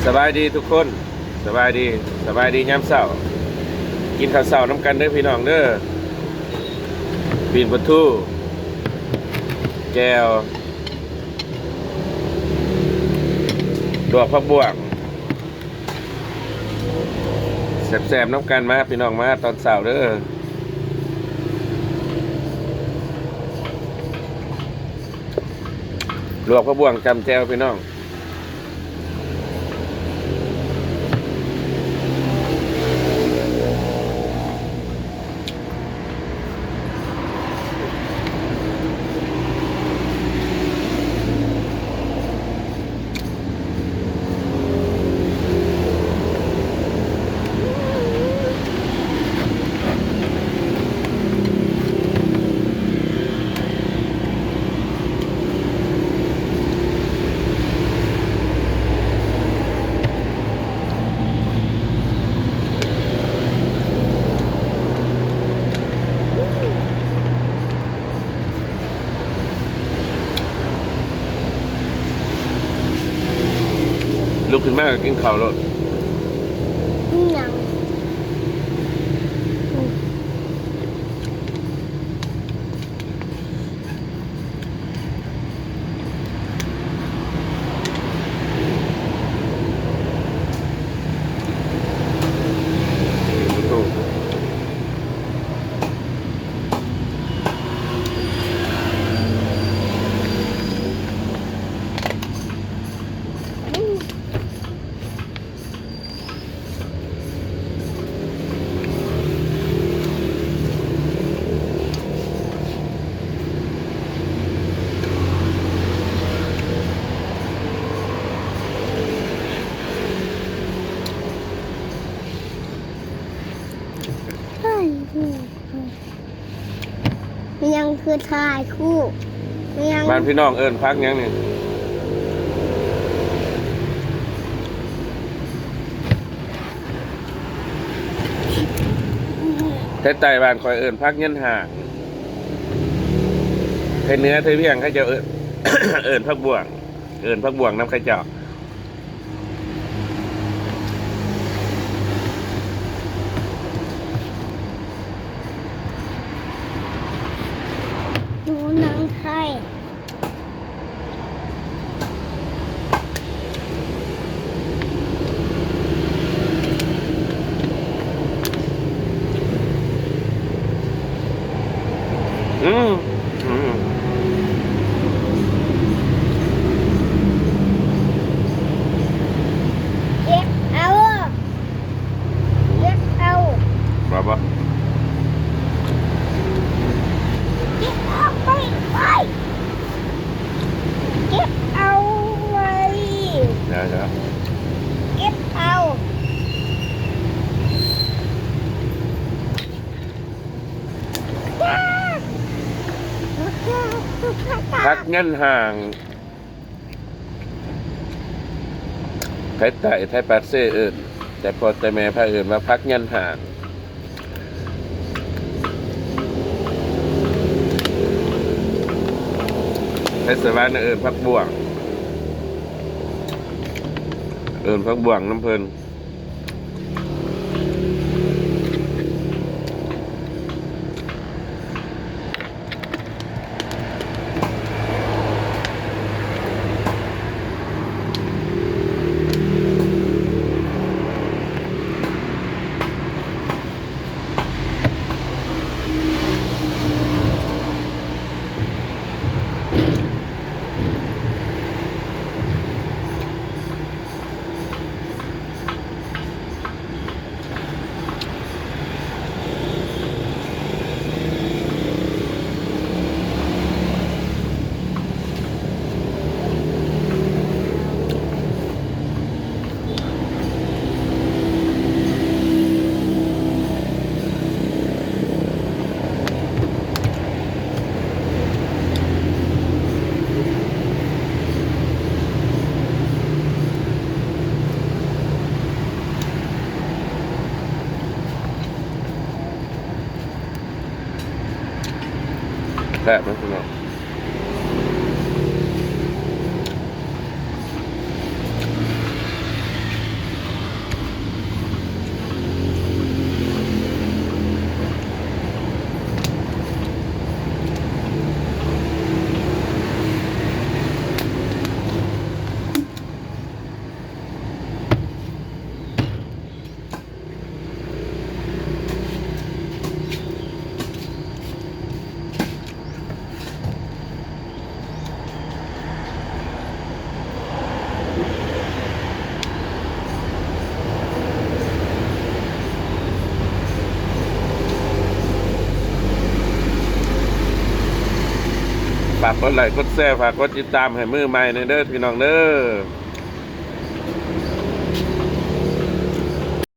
ສະບາຍດີທຸກຄົນ ສະບາຍດີ ສະບາຍດີຍາມເຊົ້າ ກິນເຂົ້າເຊົ້ານຳກັນເດີພີ່ນ້ອງເດີ ປີ້ງປາທູ ແຈ່ວ ລວກຜັກບ້ວງ ແຊບໆນຳກັນ ມາພີ່ນ້ອງ ມາຕອນເຊົ້າເດີ ລວກຜັກບ້ວງຈ້ຳແຈ່ວພີ່ນ້ອງ. ລຸກຂຶ້ນມາກໍກິນເຂົ້າໂລດ. ອີຫຍັງ? ແມ່ນຫຍັງຄືຖ່າຍຄູ່ ແມ່ນຫຍັງ? ບ້ານພີ່ນ້ອງເອີ້ນຜັກຫຍັງນີ້? ແຖວໃຕ້ບ້ານຂ້ອຍເອີ້ນຜັກເຫງັນຫາງ ແຖວເໜືອແຖວວຽງເຂົາເຈົ້າເອີ້ນ ເອີ້ນຜັກບ້ວງ ເອີ້ນຜັກບ້ວງນຳເຂົາເຈົ້າ. ດູໜັງໄທ. ອືມ ອືມ ເກັບເອົາ ເກັບເອົາ ວ່າບໍ່? ເກັບເອົາໄປ ໄປ ເກັບເອົາໄວ້ ໄດ້ ໄດ້ ເກັບເອົາ. ຜັກເຫງັນຫາງ ໄທໃຕ້ ໄທປາກເຊເອີ້ນ ແຕ່ພໍ່ແຕ່ແມ່ພາເອີ້ນວ່າຜັກເຫງັນຫາງ ໄທສະຫວັນເອີ້ນຜັກບ້ວງ ເອີ້ນຜັກບ້ວງນຳເພິ່ນ. ແຊບເນາະພີ່ນ້ອງ. ຝາກກົດໄລ້ກົດແຊ ຝາກກົດຕິດຕາມໃຫ້ມືໃໝ່ແດ່ເດີພີ່ນ້ອງເດີ.